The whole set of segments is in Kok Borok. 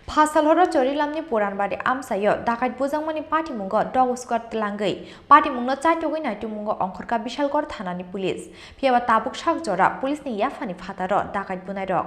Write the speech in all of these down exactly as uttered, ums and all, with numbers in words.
Phasalhoro Chorilamni Puranbari amchaio dakait bujakmani patimungo dog squad tlangwi patimungno chaitogwi naitukmungo ongkhorkha Bishalgarh thanani police. Phiyaba tabuk sak jora policeni yaphani phataro dakait bunairok.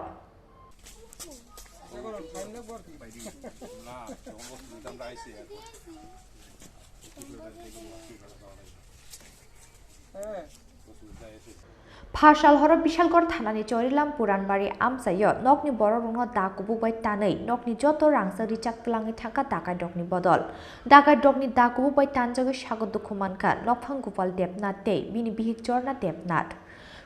Phasalhoro Bishalgarh thanani Chorilam Puranbari amchaio nokni bororokno da kubuk bai tanwi nokni joto rangchak richak tlangwi thangkha dakaitrokni bodol. Dakaitrokni da kubuk bai tanjagwi sago dukhu mankha nokphang Gopal Debnath tei bini bihik Jorna Debnath.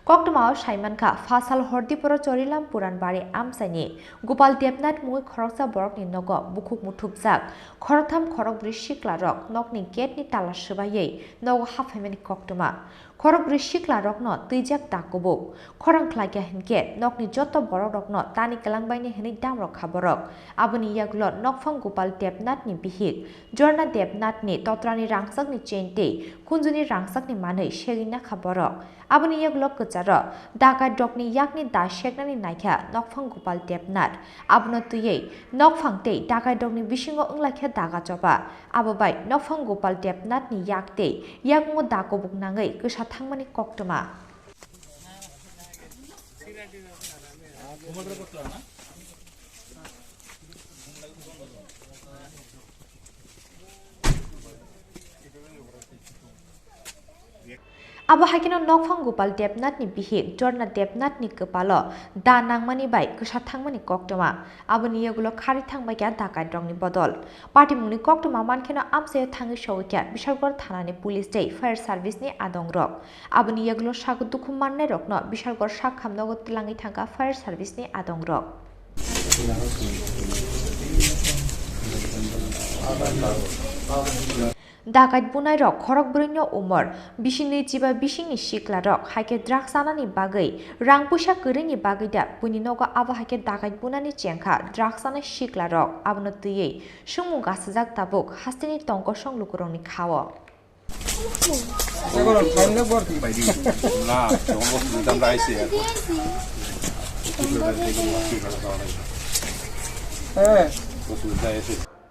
Koktwmao saimankha, Phasal Hordiporo Chorilam Puranbari amchaini Gopal Debnath mungwi khoroksa borokni nogo bukhuk muthupjak, khoroktham khorokbrwi siklarok nokni gate ni tala swbaiwi nogo haphaimani koktwma. Khorokbrwi siklarokno twijak da kubuk. Khorang khlaikha hinkhe nokni joto borokrokno tani kwlangbaini hwnwi damrokha borok. Aboni yagulo nokphang Gopal Debnathni bihik Jorna Debnathni totrani rangchakni chain tei khunjuni rangchakni manwi segwi nakha borok. Aboni yagulo kwcharo dakaitrokni yakni da seknani naikha nokphang Gopal Debnath. Abono twiwi nokphang tei dakaitrokni bisingo wnglaikha daga choba. Abo bai nokphang Gopal Debnathni yak tei yakmungo da kubuk nangwi kwsa thangmani koktwma. Abo hai kheno nokphang Gopal Debnathni bihik Jorna Debnathni kwpalo da nangmani bai kwsa thangmani koktwma. Aboni yagulo kharwi thangbaikha dakaitrokni bodol. Patimungni koktwma mankheno amchaio thangwi sogwikha Bishalgarh thanani police tei fire service ni adongrok. Aboni yagulo sago dukhu mannairokno Bishalgarh sak khamnogo twlangwi thangkha fire service ni adongrok. Dakait bunairok khorokbrwino umor bisi nwichiba bisingni siklarok, hai khe drugs chanani bagwi, rang puisa kwrwini bagwi da buini nogo abo hai khe dakait bunani chengkha drugs chanai siklarok. Abono twiwi swngmung gasajak tabuk hasteni tongkosong lukurokni khao.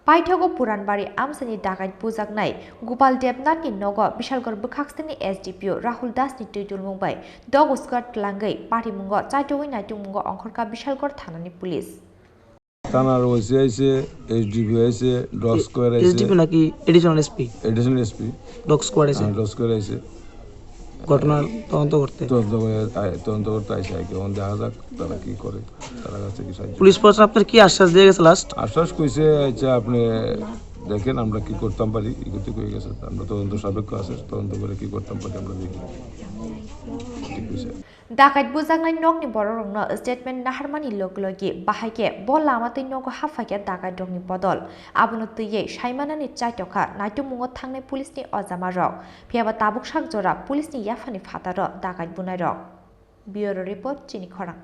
Paithago Puranbari amchaini dakait bujaknai Gopal Debnathni nogo Bishalgarh bwkhaksani S D P O Rahul Dasni twidulmung bai dog squad twlangwi patimungo chaitogwi naitukmungo ongkhorkha Bishalgarh thanani police. Thanar O C aise, S D P O aise, dog squad aise. S D P O naki additional S P? Additional S P. Dog squad aise? হ্যাঁ, dog squad aise। ঘটনার তদন্ত করতে? তদন্ত করে, আ, তদন্ত করতে আইসে আর কি। এখন দেখা যাক তারা কি করে, তারা কাছে কি সাহায্য। পুলিশ প্রশাসন আপনার কি আশ্বাস দিয়ে গেছে লাস্ট? আশ্বাস কইছে, আচ্ছা, আপনি দেখেন আমরা কি করতাম পারি, এগুলো তো হয়ে গেছে। আমরা তদন্ত সাপেক্ষ আছে, তদন্ত করে কি করতাম পারি আমরা দেখি। ঠিক আছে। Dakait bujaknai nokni bororokno statement naharmani log logi bahai khe bo lama twi nogo haphaikha dakaitrokni bodol. Abono twiwi saimanani chaitokha naitukmungo thangnai policeni ojamarok. Phiyaba tabuk sak jora policeni yaphani phataro dakait bunairok. Bureau report, Chini Khorang.